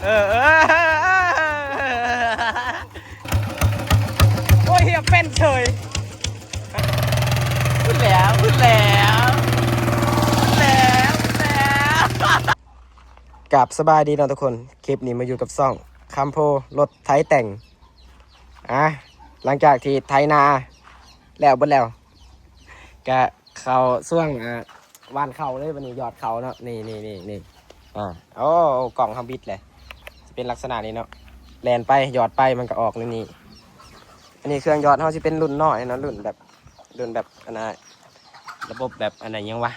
ເອີ ເອີ ໂອ້ຍ ເຮັດເປັນເສີຍ. ພຸ້ນແຫຼະ ພຸ້ນແຫຼະ ພຸ້ນແຫຼະ ພຸ້ນແຫຼະ. ກາບສະບາຍດີເນາະທຸກຄົນ, ຄລິບນີ້ມາຢູ່ກັບຊ່ອງຄຳໂພລົດໄຖແຕ່ງ. ອ່າ ຫຼັງຈາກທີ່ໄຖນາແລ້ວເບິດແລ້ວ ກະເຂົ້າຊ່ວງ ອ່າ ຫວ່ານເຂົ້າເລີຍ. ບັດນີ້ຢອດເຂົ້າເນາະ ນີ້ ນີ້ ນີ້ ນີ້ ອ່າ ໂອ້ ກ້ອງເຮົາບິດແຫຼະ ຊິເປັນລັກສະນະນີ້ເນາະ, ແລ່ນໄປຢອດໄປມັນກະອອກແນວນີ້. ອັນນີ້ເຄື່ອງຢອດເຮົາຊິເປັນລຸ້ນນ້ອຍເນາະ ລຸ້ນແບບ ລຸ້ນແບບ ອັນນ່າ ລະບົບແບບ ອັນນ່າ ຫຍັງວະ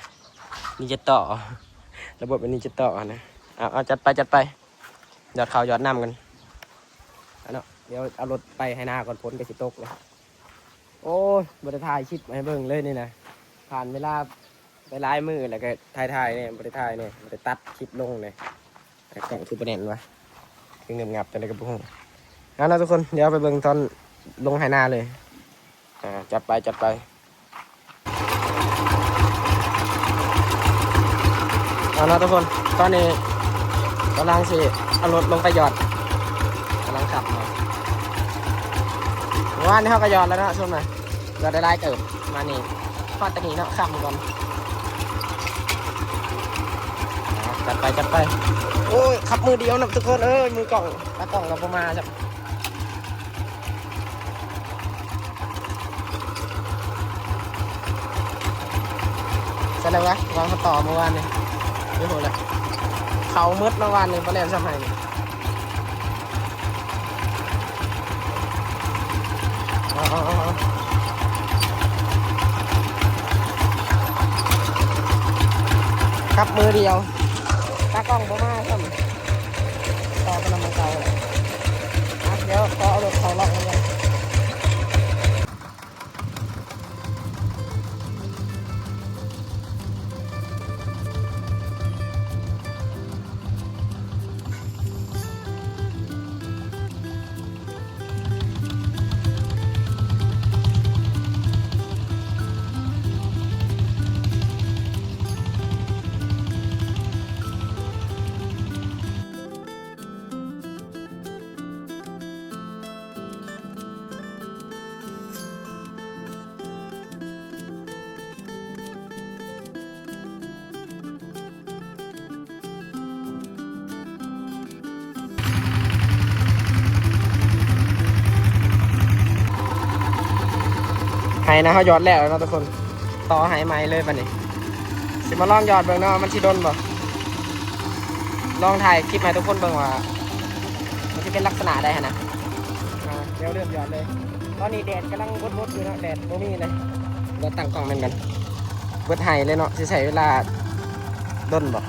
ນິນຈາຕໍ ລະບົບນິນຈາຕໍຫັ້ນນະ. ເອົາ ເອົາ ຈັດໄປ ຈັດໄປ ຢອດເຂົ້າຢອດນ້ຳກັນ ເອົາເນາະ. ດຽວເອົາລົດໄປໄຖນາກ່ອນ ຝົນກະຊິຕົກແລ້ວ. ໂອ້ຍ ບໍ່ໄດ້ຖ່າຍຄລິບໃຫ້ເບິ່ງເລີຍນີ້ນະ, ຜ່ານເວລາໄປຫຼາຍມື້ແລ້ວ ກະຖ່າຍໆແດ່ ບໍ່ໄດ້ຖ່າຍແດ່ ບໍ່ໄດ້ຕັດຄລິບລົງແດ່. ຕາກ້ອງຄືບໍ່ແໜ້ນວະ ຄືງຶບງັບຈັ່ງໃດກະບໍ່ຮູ້. ເອົາເນາະທຸກຄົນ ດຽວໄປເບິ່ງຕອນລົງໄຖນາເລີຍ. ອ່າ ຈັດໄປ ຈັດໄປ. ເອົາເນາະທຸກຄົນ ຕອນນີ້ກຳລັງຊິເອົາລົດລົງໄປຢອດ ກຳລັງຂັບມາ. ເມື່ອວານນີ້ເຮົາກະຢອດແລ້ວເນາະ ຊຸມນະ ຢອດໄດ້ຫຼາຍເຕີບ. ມານີ້ ຮອດຕານີ້ເນາະ ຄ່ຳກ່ອນ. ອ່າ ຈັດໄປ ຈັດໄປ. ໂອ້ຍ ຂັບມືດຽວນຳທຸກຄົນເອີຍ ມືກ້ອງ ຕາກ້ອງກະບໍ່ມາຊ້ຳ. ໃສແລ້ວວະ ວາງເຂົ້າຕໍ່ມື້ວານນີ້ ບໍ່ຮູ້ແຫຼະ ເຂົ້າໝົດເນາະວານນີ້ ບໍ່ແລ່ນຊ້ຳໃຫ້ນີ້. ເອົາ ເອົາ ເອົາ ເອົາ ຂັບມືດຽວ ຕາກ້ອງບໍ່ມາຊ້ຳ. ຕໍ່ໄປນຳໝ່ອງເກົ່າແຫຼະ. ອ່ະ ດຽວຂໍເອົາລົດເຂົ້າລັອກກ່ອນ. ໄຮ່ນະ ເຮົາຢອດແລ້ວເນາະທຸກຄົນ, ຕໍ່ໄຮ່ໃໝ່ເລີຍບັດນີ້. ຊິມາລອງຢອດເບິ່ງເນາະ ມັນຊິດົນບໍ່, ລອງຖ່າຍຄລິບໃຫ້ທຸກຄົນເບິ່ງວ່າ ມັນຊິເປັນລັກສະນະໃດຫັ້ນນະ. ອ່າ ດຽວເລີ່ມຢອດເລີຍ. ຕອນນີ້ແດດກຳລັງບົດໆຢູ່ເນາະ, ແດດບໍ່ມີເລີຍ. ດຽວຕັ້ງກ້ອງແມ່ນກັນ ເບິດໄຮ່ເລີຍເນາະ, ຊິໃຊ້ເວລາດົນບໍ່?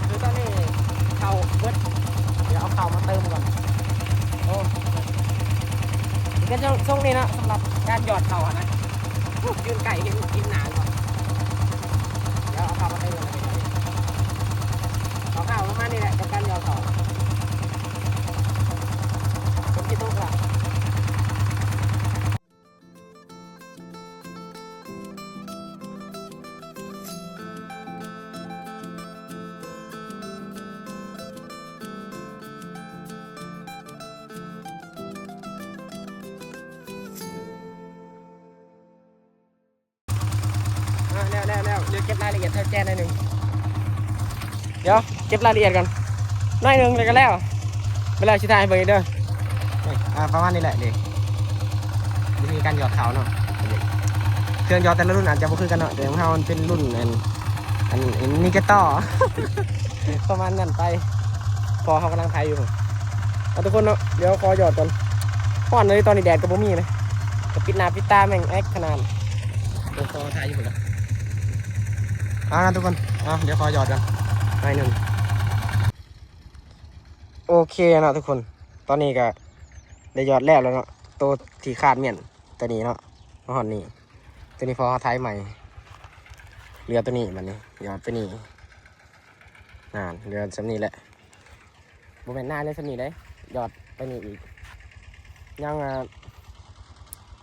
ຄືຕອນນີ້ເຂົ້າເບິດ, ດຽວເອົາເຂົ້າມາເຕີມກ່ອນ. ໂອ້ ກະຊົງນີ້ເນາະ ສຳລັບການຢອດເຂົ້າຫັ້ນນະ. ໂອ້ ຢືນໃກ້ເຫັນ ເຫັນໜ້າຢູ່. ດຽວເອົາເຂົ້າມາເຕີມກ່ອນ. ເອົາເຂົ້າປະມານນີ້ແຫຼະ ກັບການຢອດເຂົ້າ. ຝົນຊິຕົກລະ. ອ່າ ແລ້ວໆໆ ເຫຼືອເກັບລາຍລະອຽດໃຫ້ແຈ້ໜ້ອຍໜຶ່ງ. ດຽວເກັບລາຍລະອຽດກ່ອນໜ້ອຍໜຶ່ງ ແລ້ວກະແລ້ວ. ໄປແລ້ວຊິຖ່າຍໃຫ້ເບິ່ງອີກເດີ. ນີ້ ອ່າ ປະມານນີ້ແຫຼະເດ ວິທີການຢອດເຂົ້າເນາະ. ເຄື່ອງຢອດແຕ່ລະລຸ້ນອາດຈະບໍ່ຄືກັນເນາະ, ແຕ່ຂອງເຮົາມັນເປັນລຸ້ນອັນ ອັນ ອັນນີ້ກະຕໍ່ ປະມານນັ້ນໄປ. ພໍ່ເຮົາກຳລັງໄຖຢູ່. ເອົາ ທຸກຄົນເນາະ ດຽວຂໍຢອດກ່ອນ. ຮ້ອນເລີຍ ຕອນນີ້ແດດກະບໍ່ມີເລີຍ. ກໍປິດໜ້າປິດຕາແມ່ງແອັກຂະໜາດ. ໂອ້ ຂໍຖ່າຍຢູ່ພຸ້ນລະ. ອ່າ ທຸກຄົນ ອ່າ ດຽວຂໍຫຍອດກ່ອນໜ້ອຍໜຶ່ງ. ໂອເຄເນາະທຸກຄົນ ຕອນນີ້ກໍໄດ້ຫຍອດແລ້ວແລ້ວເນາະ. ໂຕທີ່ຂາດແມ່ນໂຕນີ້ເນາະ ມາຮອດນີ້. ໂຕນີ້ພໍເຮົາໄຖໃໝ່ ເຫຼືອໂຕນີ້ ບັດນີ້ຫຍອດໂຕນີ້. ນັ້ນ ເຫຼືອສ່ຳນີ້ແຫຼະ. ບໍ່ແມ່ນໜ້າເຫຼືອສ່ຳນີ້ເດ້ ຫຍອດໄປນີ້ອີກ. ຍັງ ອ່າ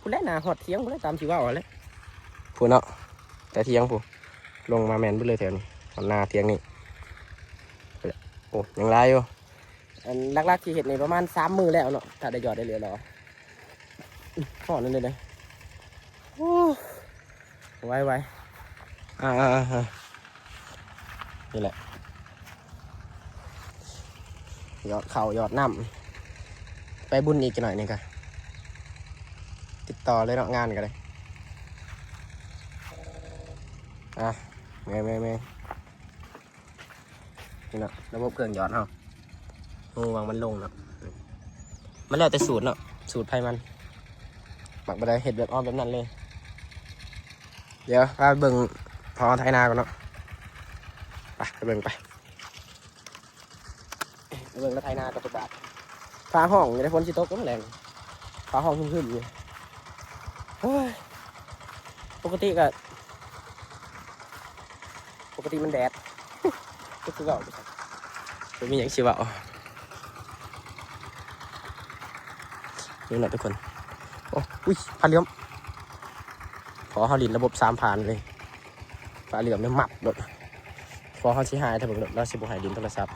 ພຸ້ນແຫຼະ ໜ້າຮອດຖຽງພຸ້ນແຫຼະ ຕາມທີ່ເວົ້າຫັ້ນແຫຼະ. ພຸ້ນເນາະ ແຕ່ຖຽງພຸ້ນ ລົງມາແມ່ນເບິດເລີຍແຖວນີ້ ຮອດໜ້າຖຽງນີ້. ໂອ້ ຍັງຫຼາຍຢູ່. ອັນຫຼັກໆທີ່ເຮັດນີ້ປະມານສາມມື້ແລ້ວເນາະ ຖ້າໄດ້ຫຍອດໄດ້ເຫຼືອລະ. ອື ຮ້ອນນັ້ນເດ້. ໂອ້ ໄວໆ ອ່າໆໆ ນີ້ແຫຼະ ຫຍອດເຂົ້າຫຍອດນ້ຳ. ໄປບຸນອີກຈັກໜ້ອຍນີ້ກະຕິດຕໍ່ເລີຍເນາະ ງານກະໄດ້. ອ່າ ແມ່ນໆໆ ນີ້ເນາະ ລະບົບເຄື່ອງຫຍອດເຮົາ ຮູຫວ່າງມັນລົງເນາະ. ມັນແລ້ວແຕ່ສູດເນາະ ສູດໃຜມັນ ມັກແບບໃດເຮັດແບບເອົາແບບນັ້ນເລີຍ. ດຽວພາໄປເບິ່ງພໍ່ໄຖນາກ່ອນເນາະ. ໄປ ໄປເບິ່ງໄປ ໄປເບິ່ງລາໄຖນາກັບໂຕບາດ. ຟ້າຮ້ອງຢູ່ເດ້ ຝົນຊິຕົກບໍ່ແລງ ຟ້າຮ້ອງຮຶມໆຢູ່. ໂອ້ຍ ປົກກະຕິກະ ປົກກະຕິມັນແດດ ກໍຄືເວົ້າ ບໍ່ມີຫຍັງຊິເວົ້າ. ນີ້ເນາະທຸກຄົນ. ໂອ້ ອຸ້ຍ ຜ້າເຫຼື້ອມ ພໍເຮົາຫຼິ້ນລະບົບສາມຜ່ານເລີຍ. ຜ້າເຫຼື້ອມນີ້ມັບໂລດ ພໍເຮົາຊິຫາຍ ຖ້າເບິ່ງໂລດ ລາວຊິບໍ່ໃຫ້ຫຼິ້ນໂທລະສັບ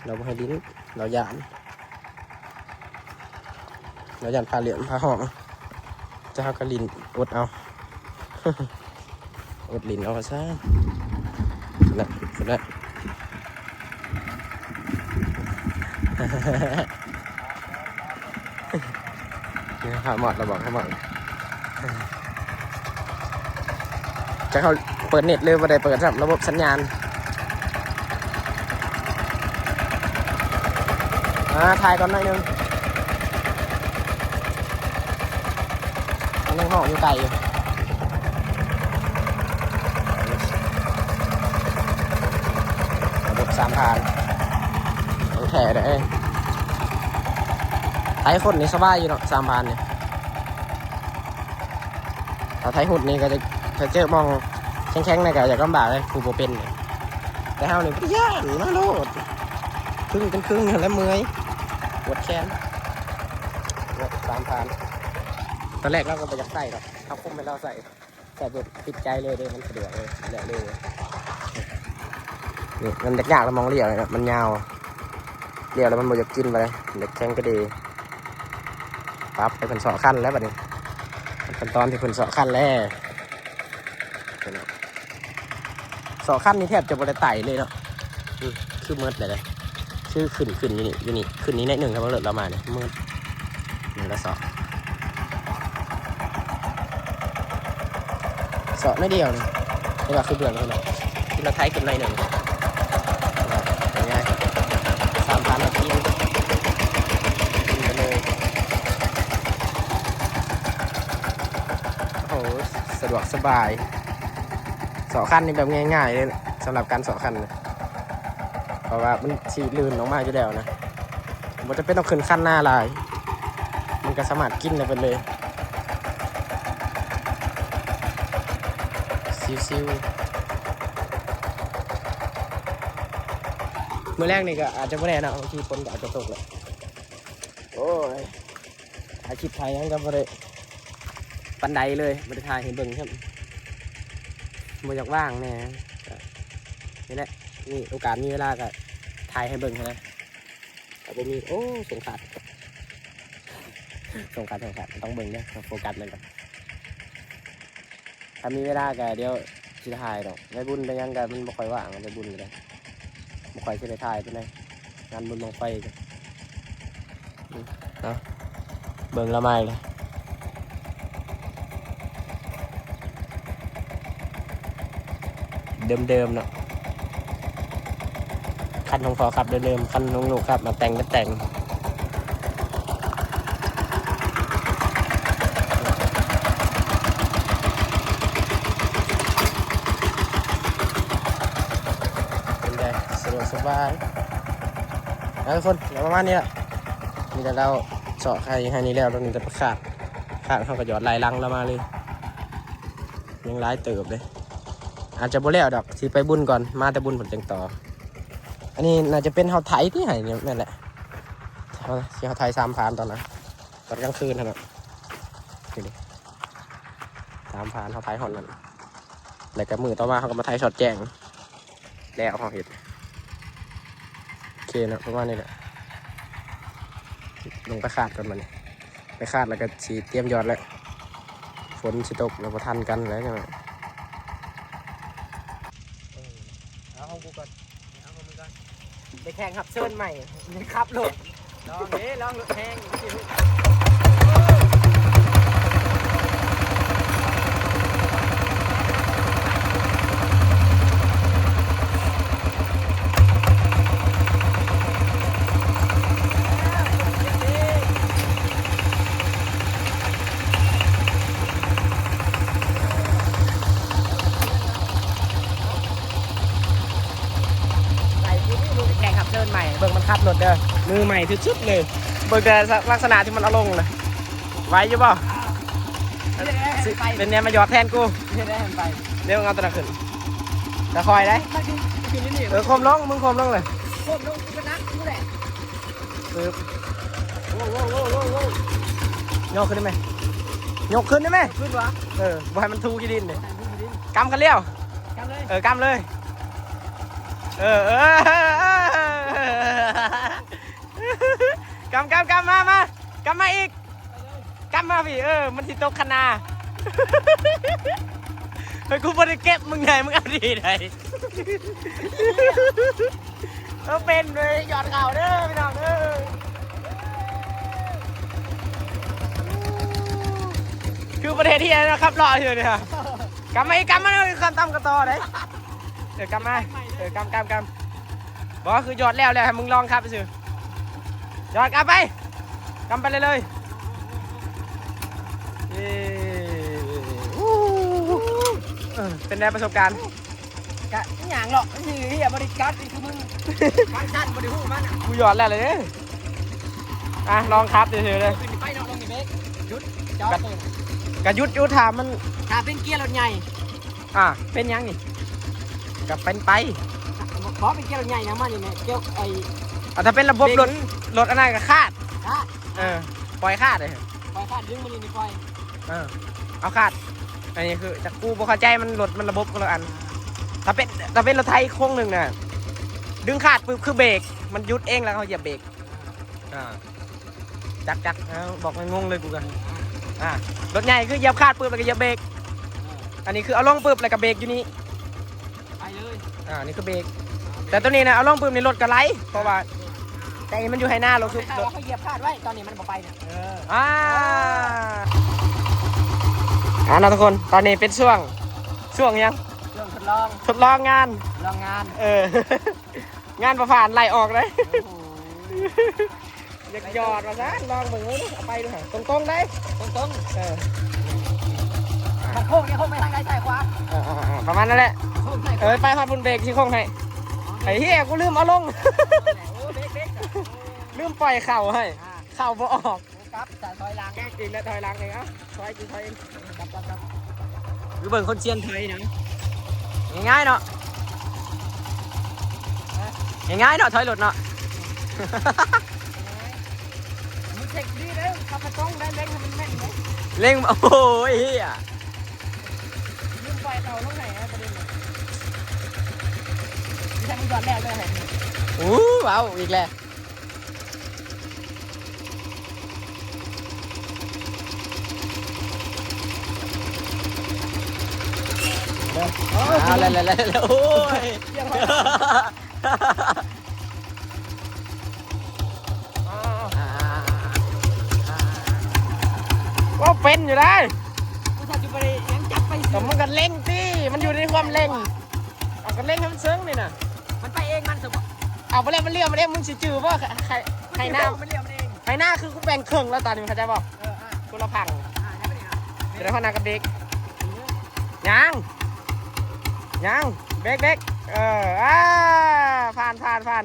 ລາວບໍ່ໃຫ້ຫຼິ້ນ ລາວຢ້ານ ລາວຢ້ານຜ້າເຫຼື້ອມ ຜ້າຮ້ອງ. ແຕ່ເຮົາກໍຫຼິ້ນ ອົດເອົາ ອົດຫຼິ້ນເອົາວ່າຊັ້ນ. ນະ ພຸ້ນນະ ພາມອດລະບອກ ພາມອດ ຈັກເຮົາເປີດເນັດ ຫຼືບໍ່ໄດ້ເປີດຊ້ຳ ລະບົບສັນຍານ. ອ່າ ຖ່າຍກ່ອນໜ້ອຍໜຶ່ງ ມັນຍັງຮ້ອງຢູ່ໄກຢູ່. ລະບົບສາມຜ່ານ ຂອງແທ້ເດ້. ໄຖຄົນນີ້ສະບາຍຢູ່ເນາະ ສາມຜ່ານນີ້. ຖ້າໄຖຫຸດນີ້ກໍຈະ ຖ້າເຈີໝ່ອງແຂງໆ ນະກໍຢາກລຳບາກເດ້ ຜູ້ບໍ່ເປັນ. ແຕ່ເຮົານີ້ບໍ່ໄດ້ຢ້ານ ມາໂລດ ຄຶ່ງເປັນຄຶ່ງຫັ້ນແຫຼະ ເມື່ອຍ ປວດແຂນ. ສາມຜ່ານ ຕອນແລກເຮົາກໍບໍ່ຢາກໃສ່ດອກ ເຮົາຄຸມໃຫ້ລາວໃສ່ ໃສ່ແບບຕິດໃຈເລີຍເດ້ ມັນສະດວກເລີຍ ແຫຼະເລີຍ. ນີ້ມັນຍາກໆ ລະໝ່ອງລ້ຽວນີ້ນະ ມັນຍາວ ລ້ຽວແລ້ວມັນບໍ່ຢາກກິນປານໃດ ຢາກແຂງກະເດ. ປັບໃຫ້ເພິ່ນເຊາະຄັນແລ້ວບັດນີ້ ຂັ້ນຕອນທີ່ເພິ່ນເຊາະຄັນແລ້ວ. ເຊາະຄັນນີ້ແທບຈະບໍ່ໄດ້ໄຕ່ເລີຍເນາະ ອື ຄືໝົດແລ້ວເດ້ ຄືຂຶ້ນ ຂຶ້ນຢູ່ນີ້ ຢູ່ນີ້ ຂຶ້ນນີ້ໜ້ອຍໜຶ່ງ ຖ້າວ່າລົດລາວມານີ້ໝົດ. ນີ້ລະເຊາະ ເຊາະໜ້ອຍດຽວນີ້ ແຕ່ວ່າຄືເບື້ອງເພິ່ນນະ ທີ່ລະໄຖຂຶ້ນໜ້ອຍໜຶ່ງ. ເປັນໄງ ສາມພັນ ກິນ ກິນໄປເລີຍ. ໂອ້ໂຫ ສະດວກສະບາຍ ເຊາະຄັນນີ້ແບບງ່າຍໆເລີຍ ສຳລັບການເຊາະຄັນນະ ເພາະວ່າມັນຊິລື່ນອອກມາຢູ່ແລ້ວນະ ບໍ່ຈຳເປັນຕ້ອງຂຶ້ນຄັນໜາຫຼາຍ ມັນກໍສາມາດກິນໄດ້ເບິດເລີຍ ຊິວໆ. ມື້ແລງນີ້ກໍອາດຈະບໍ່ແນ່ເນາະ ບາງທີຝົນກໍອາດຈະຕົກແຫຼະ. ໂອ້ຍ ຖ່າຍຄລິບຖ່າຍຫຍັງກໍບໍ່ໄດ້ປານໃດເລີຍ ບໍ່ໄດ້ຖ່າຍໃຫ້ເບິ່ງຊ້ຳ ບໍ່ຢາກວ່າງແດ່. ກະນີ້ແຫຼະ ມີໂອກາດມີເວລາກໍຖ່າຍໃຫ້ເບິ່ງຫັ້ນນະ ຖ້າບໍ່ມີ ໂອ້ ສົງຂາດ ສົງຂາດ ສົງຂາດ ຕ້ອງເບິ່ງເດີ ໂຟກັສມັນກ່ອນ. ຖ້າມີເວລາກໍດຽວຊິຖ່າຍດອກ ໄປບຸນໄປຫຍັງກໍມັນບໍ່ຄ່ອຍວ່າງ ໄປບຸນກໍໄດ້ ບໍ່ຄ່ອຍຊິໄດ້ຖ່າຍປານໃດ ງານບຸນບັ້ງໄຟກໍ ເອົາ ເບິ່ງລະໄມເລີຍ ເດີມໆເນາະ. ຄັນຂອງພໍ່ຂັບເດີມໆ ຄັນຂອງລູກຂັບມາແຕ່ງກໍແຕ່ງ. ເອົາທຸກຄົນ ປະມານນີ້ລະ ນີ້ລະ ລາວເຊາະໄຮ່ ໄຮ່ນີ້ແລ້ວ ລາວນີ້ແຕ່ໄປຄາດ ຄາດເຮົາກໍຢອດໄລ່ຫຼັງລາວມາເລີຍ ຍັງຫຼາຍເຕີບເດ້ ອາດຈະບໍ່ແລ້ວດອກ ຊິໄປບຸນກ່ອນ ມາແຕ່ບຸນພຸ້ນຈັ່ງຕໍ່ ອັນນີ້ໜ້າຈະເປັນເຮົາໄຖຕິ ໄຮ່ນີ້ແມ່ນແຫຼະ ເຮົາ ຊິເຮົາໄຖສາມພານຕອນນັ້ນ ຕອນກາງຄືນຫັ້ນນະ ນີ້ເດ້ ສາມພານ ເຮົາໄຖຮອດນັ້ນ ແລ້ວກໍມື້ຕໍ່ມາເຮົາກໍມາໄຖຊອດແຈ້ງ ແລ້ວເຮົາເຮັດ ໂອເຄເນາະ ປະມານນີ້ແຫຼະ ລົງໄປຄາດກ່ອນບັດນີ້ ໄປຄາດແລ້ວກໍຊິຕຽມຢອດແລ້ວ ຝົນຊິຕົກແລ້ວບໍ່ທັນກັນແລ້ວ ເອີ ເອົາຂອງກູກ່ອນ ເອົາຂອງມຶງກ່ອນ ໄດ້ແຂກຮັບເຊີນໃໝ່ ໄດ້ຂັບລົດ ລອງເດ້ ລອງລົດແຮງ ໃສ່ຜູ້ນີ້ ມືແຂກຮັບເຊີນໃໝ່ ເບິ່ງມັນຂັບລົດເດີ ມືໃໝ່ສຸດໆເລີຍ ເບິ່ງແຕ່ລັກສະນະທີ່ມັນເອົາລົງນະ ໄຫວຢູ່ບໍ່? ເປັນແນວມາຢອດແທນກູ ເຮັດໄດ້ໃຫ້ມັນໄປ ເດ້ ເອົາຕົວນັ້ນຂຶ້ນ ຕາຄອຍໄດ໋ ເອີ ໂຄມລົງ ມຶງໂຄມລົງເລີຍ ໂຄມລົງ ກູກໍໜັກຢູ່ແຫຼະ ປຶບ ໂອ້ ໂອ້ ໂອ້ ໂອ້ ໂອ້ ຍົກຂຶ້ນໄດ້ໄໝ? ຍົກຂຶ້ນໄດ້ໄໝ? ຂຶ້ນຫວາ? ເອີ ບໍ່ໃຫ້ມັນທູຂີ້ດິນເດ້ ກຳຄັນລຽວ ກຳເລີຍ ເອີ ກຳເລີຍ ເອີ ເອີ ກຳ ກຳ ກຳ ມາ ມາ ກຳມາອີກ ກຳມາພີ້ ເອີ ມັນຊິຕົກຄັນນາ ເຮີ້ຍ ກູບໍ່ໄດ້ເກັບມຶງໃດ ມຶງເອົາດີໃດ ເອີ ເປັນເວີຍ ຢອດເຂົ້າເດີພີ່ນ້ອງເດີ ຄືປະເທດທີ່ເນາະ ຂັບເລາະຢູ່ນີ້ ກຳມາອີກ ກຳມາອີກ ຄັນຕ່ຳກໍຕໍ່ໄດ໋ ເອີ ກຳມາ ເອີ ກຳ ກຳ ກຳ ບໍ່ ຄືຢອດແລ້ວ ແລ້ວໃຫ້ມຶງລອງຂັບຊື່ ຢອດ ກຳໄປ ກຳໄປເລີຍ ເອີ ເປັນໄງປະສົບການ? ກະອີຫຍັງເນາະ ນີ້ເຮີຍ ບໍ່ໄດ້ກັດ ນີ້ຄືມຶງ ມັນສັ່ນ ບໍ່ໄດ້ຮູ້ມັນ ກູຢອດແລ້ວເລີຍ ອ່ະ ລອງຂັບຊື່ໆເລີຍ ຂຶ້ນໄປເນາະ ລົງນີ້ເບຣກ ຢຸດ ຈອດ ກະຢຸດຢູ່ ຖ້າມັນ ຖ້າເປັນເກຍລົດໃຫຍ່ ອ່າ ເປັນຫຍັງນີ້? ກໍເປັນໄປ ບໍ່ ເປັນເກຍລົດໃຫຍ່ນະ ມານີ້ແມ່ນເກຍ ໄອ້ ອ່າ ຖ້າເປັນລະບົບລົດ ລົດອັນນັ້ນກໍຄາດ ຄາດ ເອີ ປ່ອຍຄາດເລີຍ ປ່ອຍຄາດ ດຶງມານີ້ ນີ້ປ່ອຍ ເອີ ເອົາຄາດ ອັນນີ້ຄື ຈັກ ກູບໍ່ເຂົ້າໃຈ ມັນລົດ ມັນລະບົບຄົນລະອັນ ຖ້າເປັນ ຖ້າເປັນລົດໄຖໂຄງໜຶ່ງນະ ດຶງຄາດປຶບ ຄືເບຣກ ມັນຢຸດເອງ ແລ້ວເຮົາຢຽບເບຣກ ອ່າ ຈັກ ຈັກ ເອົາ ບອກໃຫ້ງົງເລີຍກູກະ ອ່າ ລົດໃຫຍ່ຄືຢຽບຄາດປຶບ ແລ້ວກໍຢຽບເບຣກ ເອີ ອັນນີ້ຄືເອົາລົງປຶບ ແລ້ວກໍເບຣກຢູ່ນີ້ ໄປເລີຍ ອ່າ ນີ້ຄືເບຣກ ແຕ່ໂຕນີ້ນະ ເອົາລົງປຶບນີ້ລົດກໍໄຫຼ ເພາະວ່າ ແຕ່ອັນນີ້ມັນຢູ່ໄຮ່ນາ ລົດຄື ຖ້າວ່າເຮົາຢຽບຄາດໄວ້ ຕອນນີ້ມັນບໍ່ໄປນະ ເອີ ອ່າ ອ່າ ເນາະທຸກຄົນ ຕອນນີ້ເປັນຊ່ວງ ຊ່ວງຫຍັງ? ຊ່ວງທົດລອງ ທົດລອງງານ ທົດລອງງານ ເອີ ງານບໍ່ຜ່ານໄລ່ອອກເດ້ ໂອ້ໂຫ ຢາກຢອດວ່າຊັ້ນ ລອງເບິ່ງເບິ່ງດູ ເອົາໄປດູຫາ ຕົງໆໄດ໋ ຕົງໆ ເອີ ມັນໂຄ້ງ ຍັງໂຄ້ງໄປທາງໃດ ຊ້າຍຂວາ ເອີໆໆ ປະມານນັ້ນແຫຼະ ໂຄ້ງຊ້າຍຂວາ ເອີ ໄປຮອດພຸ້ນເບຣກຊິໂຄ້ງໃຫ້ ໂອເຄ ໄອ້ເຫຍ ກູລືມເອົາລົງ ເອີ ເບຣກໆ ລືມປ່ອຍເຂົ້າໃຫ້ ອ່າ ເຂົ້າບໍ່ອອກ ກັບ ຖອຍຫຼັງ ກັບອີກແລ້ວ ຖອຍຫຼັງອີກ ເອົ້າ ຖອຍ ກູຖອຍເອງ ກັບ ກັບ ກັບ ຄືເບິ່ງຄົນຊຽນຖອຍນະ ງ່າຍໆເນາະ ງ່າຍໆເນາະ ຖອຍລົດເນາະ ມຶງເຊັກດີເດີ ຂັບໄປຕົງໄດ້ ເລັ່ງໃຫ້ມັນແມ່ນເດີ ເລັ່ງ ໂອ້ຍ ເຮີ້ຍ ລືມປ່ອຍເຕົາລົງໃຫ້ ປະເດັນ ນີ້ຖ້າມຶງຢອດແລ້ວເລີຍ ໂອ້ ເວົ້າອີກແລ້ວ ເອົາແລ້ວ ເອົາແລ້ວ ໂອ້ຍ ເວົ້າເປັນຢູ່ໄດ໋ ບໍ່ທັນຊິບໍ່ໄດ້ຫຍັງ ຈັບໄປ ກໍມຶງກໍເລັ່ງຕິ ມັນຢູ່ໃນຄວາມເລັ່ງ ເອົາກໍເລັ່ງໃຫ້ມັນເຊິ່ງນີ້ນະ ມັນໄປເອງມັນຊະບໍ່ ເອົາໄປແລ້ວ ມັນລ້ຽວມາເດ້ ມຶງຊິຈື່ບໍ່ ໄຮ່ນາ ມັນລ້ຽວມາເອງ ໄຮ່ນາຄືກູແບ່ງເຄິ່ງແລ້ວຕອນນີ້ ເຂົ້າໃຈບໍ່? ເອີ ອ່າ ຄົນລະພັງ ອ່າ ໄດ້ປະນີ້ ຈະໄດ້ພານາກັບເບກ ຍັງ ຍັງ ເບກ ເບກ ເອີ ອ່າ ຜ່ານ ຜ່ານ ຜ່ານ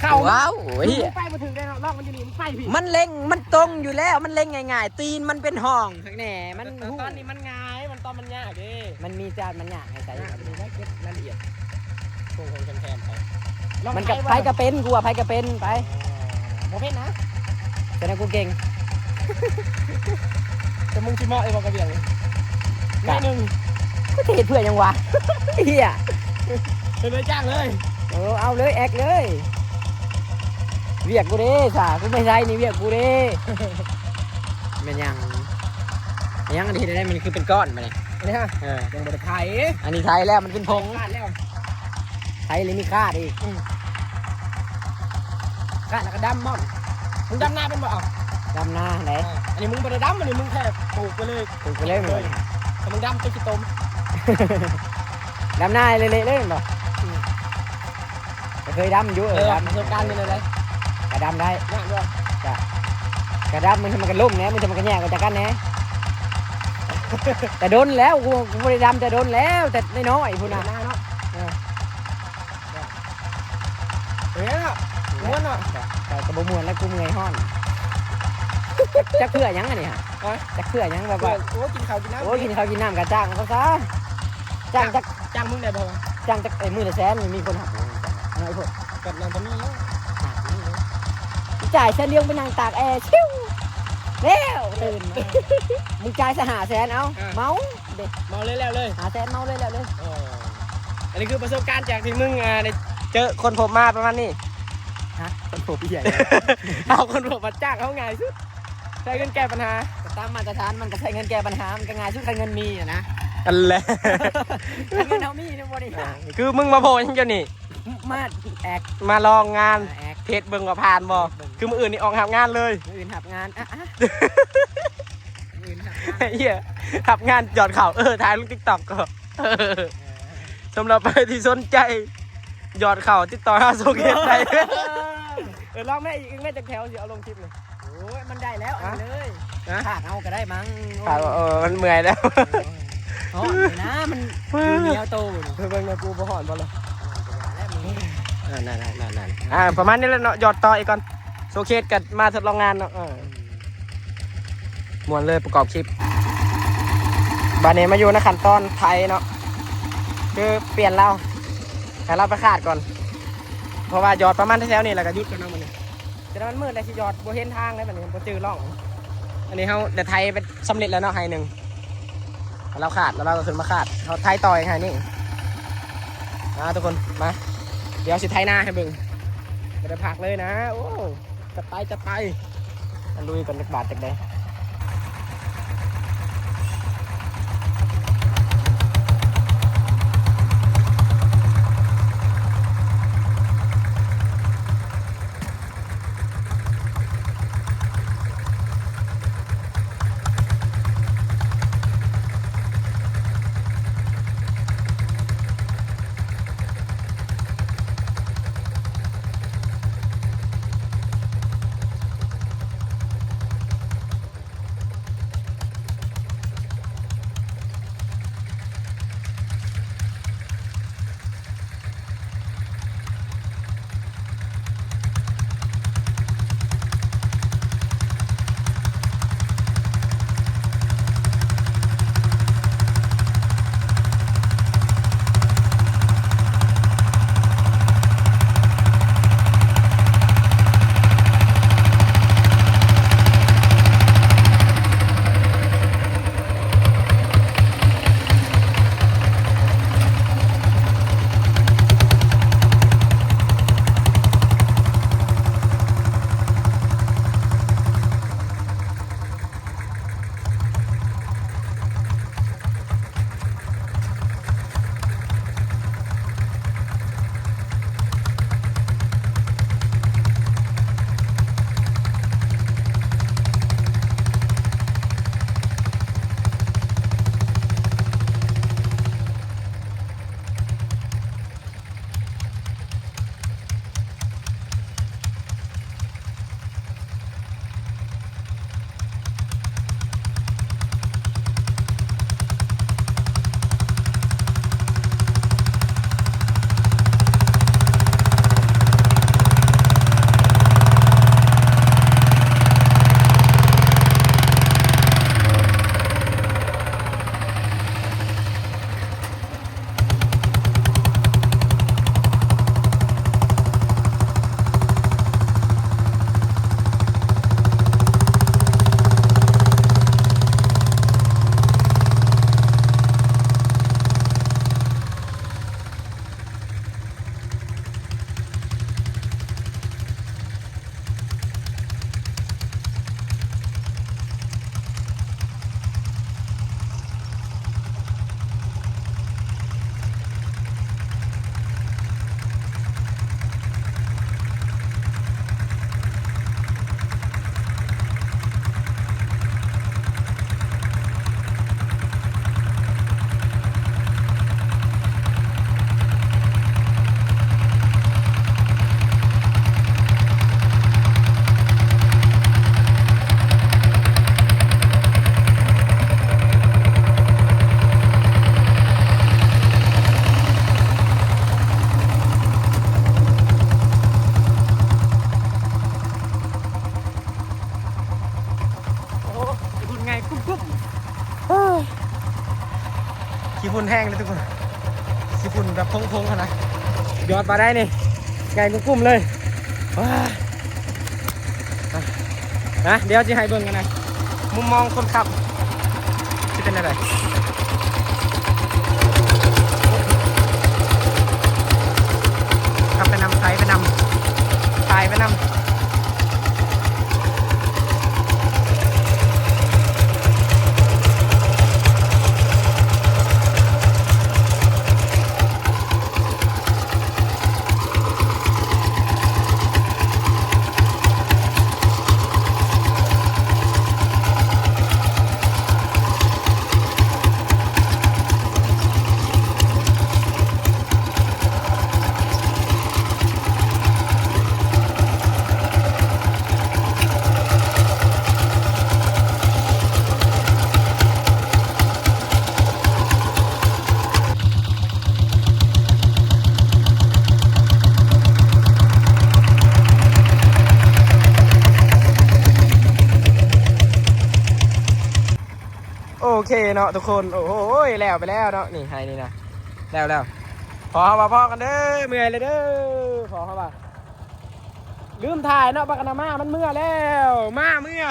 ເຂົ້າ ວ້າວ ໂອ້ຍ ມຶງໄປບໍ່ຖືກໄດ໋ເນາະ ລອກມັນຢູ່ນີ້ ມຶງໄປພີ້ ມັນເລັງ ມັນຕົງຢູ່ແລ້ວ ມັນເລັງງ່າຍໆ ຕີນມັນເປັນຮ່ອງຄັກແນ່ ມັນ ຕອນ ຮູ້ ຕອນນີ້ມັນງ່າຍ ມັນ ຕອນມັນຍາກເດ້ ມັນມີຈານມັນຍາກໃຫ້ໃສ່ ອ່ະ ເກັບລາຍລະອຽດ ໂຄ້ງໆແຄມໆໄປ ລອງ ມັນກະ ໄປ ໃຜກະເປັນ ກູວ່າໃຜກະເປັນ ໄປ ອໍ ບໍ່ເປັນນະ ແຕ່ນັ້ນກູເກັ່ງ ແຕ່ມຶງຊິເໝາະຢູ່ບໍ່ກະບຽງນີ້ ກະ ໜ້ອຍໜຶ່ງ ກູຈະເຮັດເພື່ອຫຍັງວະ ເຫ້ຍ ເຮັດເລີຍ ຈ້າງເລີຍ ເອີ ເອົາເລີຍ ແອັກເລີຍ ວຽກກູເດ້ຊະ ກູໄປໃສນີ້ ວຽກກູເດ້ ແມ່ນຫຍັງ ຫຍັງ ອັນນີ້ເຮັດໄດ້ ມັນຄືເປັນກ້ອນບາດນີ້ ອັນນີ້ຮະ ເອີ ຍັງບໍ່ໄດ້ໄຖ ອັນນີ້ໄຖແລ້ວ ມັນເປັນຜົງ ຂາດແລ້ວ ໄຖແລ້ວມີຂາດອີກ ອືມ ຂາດແລ້ວກະດຳໝົດ ມຶງດຳນາເປັນບໍ່ ເອົາ ດຳນາໃດ ເອີ ອັນນີ້ມຶງບໍ່ໄດ້ດຳ ອັນນີ້ມຶງແຄ່ປູກໄປເລີຍ ປູກໄປເລີຍ ເອີ ຖ້າມຶງດຳເປັນຂີ້ຕົມ ດຳນາເລະໆເລີຍແມ່ນບໍ່ ອືມ ກະເຄີຍດຳຢູ່ ເອີ ເອີ ດຳ ປະສົບການເປັນແນວໃດ ກະດຳໄດ້ ຍາກບໍ່ ກະ ກະດຳ ບາງທີມັນກະລົ້ມແດ່ ບາງທີມັນກະແຍກອອກຈາກກັນແດ່ ແຕ່ດົນແລ້ວ ກູ ກູບໍ່ໄດ້ດຳແຕ່ດົນແລ້ວ ແຕ່ນ້ອຍໆພຸ້ນນະ ເອີ ເປັນໄງເນາະ ເອີ ເປັນໄງເນາະ ມ່ວນເນາະ ກະ ກະ ກະບໍ່ມ່ວນແລ້ວ ກູເມື່ອຍຮ້ອນ ຈັກເພື່ອຫຍັງອັນນີ້ຫະ ຮະ ຈັກເພື່ອຫຍັງ ແບບວ່າ ໂອ້ ກິນເຂົ້າກິນນ້ຳ ໂອ້ ກິນເຂົ້າກິນນ້ຳກະຈ້າງເຂົາຊະ ຈ້າງຈັກ ຈ້າງມຶງໄດ້ບໍ່ ຈ້າງຈັກ ເອີ ມື້ລະແສນ ມີຄົນຮັບບໍ່ ເອີ ໂພດ ກະໜ້າຈະມີຢູ່ ຈ່າຍແສນດຽວໄປນັ່ງຕາກແອ ຊິວ ແລ້ວ ຕື່ນມາ ມຶງຈ່າຍຊະຫ້າແສນ ເອົາ ອ່າ ເມົາເດ້ ເມົາເລີຍແລ້ວເລີຍ ຫ້າແສນ ເມົາເລີຍແລ້ວເລີຍ ອໍ ອັນນີ້ຄືປະສົບການຈາກທີ່ມຶງ ອ່າ ໄດ້ເຈີຄົນພົບມາປະມານນີ້ ຮະ ຄົນພົບອີ່ຫຍັງ ເອົາ ຄົນພົບມາຈ້າງເຮົາງ່າຍສຸດ ໃຊ້ເງິນແກ້ບັນຫາ ກະຕາມມາດຕະຖານມັນກະໃຊ້ເງິນແກ້ບັນຫາ ມັນກະງ່າຍສຸດ ຄັນເງິນມີຫັ້ນນະ ອັນແຫຼະ ຄັນເງິນເຮົາມີແມ່ນບໍ່ນີ້ ອ່າ ຄືມຶງມາໂພຫຍັງດຽວນີ້ ມາແອັກ ມາລອງງານ ມາແອັກ ເທສເບິ່ງວ່າຜ່ານບໍ່ ເທສເບິ່ງ ຄືມື້ອື່ນນີ້ອອກຮັບງານເລີຍ ມື້ອື່ນຮັບງານ ອະ ອະ ມື້ອື່ນຮັບງານ ເອີ ຮັບງານຢອດເຂົ້າ ເອີ ຖ່າຍລົງຕິກຕັອກກໍ ເອີ ສຳລັບໃຜທີ່ສົນໃຈຢອດເຂົ້າ ຕິດຕໍ່ຫາໂຊເຄສໄດ້ ເອີ ລອງແມ້ອີກ ອີກແມ້ຈັກແຖວ ຊິເອົາລົງຄລິບນີ້ ໂອ້ຍ ມັນໄດ້ແລ້ວ ອັນນີ້ເລີຍ ຮະ ຂາດເອົາກະໄດ້ມັງ ຂາດ ໂອ້ຍ ເອີ ມັນເມື່ອຍແລ້ວ ຮ້ອນນີ້ນະ ມັນຢູ່ໜຽວໂຕນີ້ ເບິ່ງນະ ກູບໍ່ຮ້ອນບໍ່ລະ ເອີ ນັ້ນໆໆ ອ່າ ປະມານນີ້ແຫຼະເນາະ ຢອດຕໍ່ອີກກ່ອນ ໂຊເຄສກັນມາທົດລອງງານເນາະ ເອີ ມ່ວນເລີຍປະກອບຄລິບ ບາດນີ້ມາຢູ່ໃນຂັ້ນຕອນໄຖເນາະ ຄືປ່ຽນລາວ ໃຫ້ລາວໄປຂາດກ່ອນ ເພາະວ່າຢອດປະມານແຖວໆນີ້ ແລ້ວກະຢຸດກ່ອນເນາະ ບາດນີ້ ແຕ່ມັນມືດແລ້ວ ຊິຢອດບໍ່ເຫັນທາງເລີຍ ບາດນີ້ບໍ່ຈື່ລ່ອງ ອັນນີ້ເຮົາໄດ້ໄຖໄປສຳເລັດແລ້ວເນາະ ໄຮ່ໜຶ່ງ ລາວຂາດ ແລ້ວລາວກະຂຶ້ນມາຂາດ ເຮົາໄຖຕໍ່ອີກໄຮ່ນີ້ ມາທຸກຄົນ ມາ ດຽວຊິໄຖນາໃຫ້ເບິ່ງ ບໍ່ໄດ້ພັກເລີຍນະ ໂອ້ ຈັດໄປ ຈັດໄປ ມາລຸຍກັນຈັກບາດຈັກໃດ. ຂີ້ຝຸ່ນແຮງເລີຍທຸກຄົນ ຂີ້ຝຸ່ນແບບພົງໆຫັ້ນນະ. ຢອດປາໄດ້ນີ້ ໃຫຍ່ກຸ້ມໆເລີຍ. ວ້າ ອ່ະ ນະ ດຽວຊິໃຫ້ເບິ່ງກັນນະ ມຸມມອງຄົນຂັບຊິເປັນແນວໃດ. ຂັບໄປນຳ ໄຖໄປນຳ ຖ່າຍໄປນຳ. ໂອເຄເນາະທຸກຄົນ ໂອ້ໂຫ ແລ້ວໄປແລ້ວເນາະ ນີ້ໄຮ່ນີ້ນະ ແລ້ວໆ. ພໍເຮົາວ່າພໍກັນເດີ ເມື່ອຍແລ້ວເດີ ພໍເຮົາວ່າ ລືມຖ່າຍເນາະ ບັກອະນາມາ ມັນເມື່ອແລ້ວ ມາເມື່ອ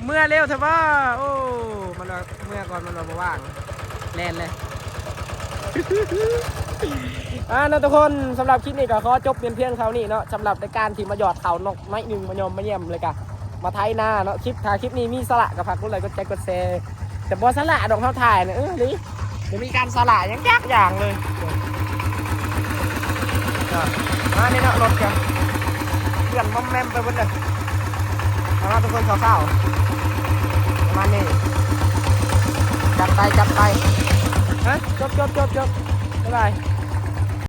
ເມື່ອເລັວແທ້ບໍ່? ໂອ້ ມັນວ່າເມື່ອກ່ອນ ມັນວ່າບໍ່ວ່າງ ແລ່ນເລີຍ. ອ່າເນາະທຸກຄົນ ສຳລັບຄລິບນີ້ກໍຂໍຈົບເປັນພຽງເທົ່ານີ້ເນາະ ສຳລັບໃນການທີ່ມາຢອດເຂົ້ານອກໜ້ອຍໜຶ່ງ ມາຢອມມາຢ້ຽມ ແລ້ວກໍມາໄຖນາເນາະ. ຄລິບ ຖ້າຄລິບນີ້ມີສາລະກໍຝາກກົດໄລກ໌ ກົດແຊກ໌ ກົດແຊ. ແຕ່ບໍ່ສາລະດອກ ເຮົາຖ່າຍນະ ເອີ ນີ້ ບໍ່ມີການສາລະຫຍັງຈັກຢ່າງເລີຍ. ອ່ະ ມານີ້ເນາະ ລົດກະເປື້ອນມອມແມມໄປເບິດເລີຍ. ເອົາລະທຸກຄົນ ຄາວໆ ປະມານນີ້ ຈັດໄປ ຈັດໄປ. ຮະ ຈົບ ຈົບ ຈົບ ຈົບ ບາຍບາຍ.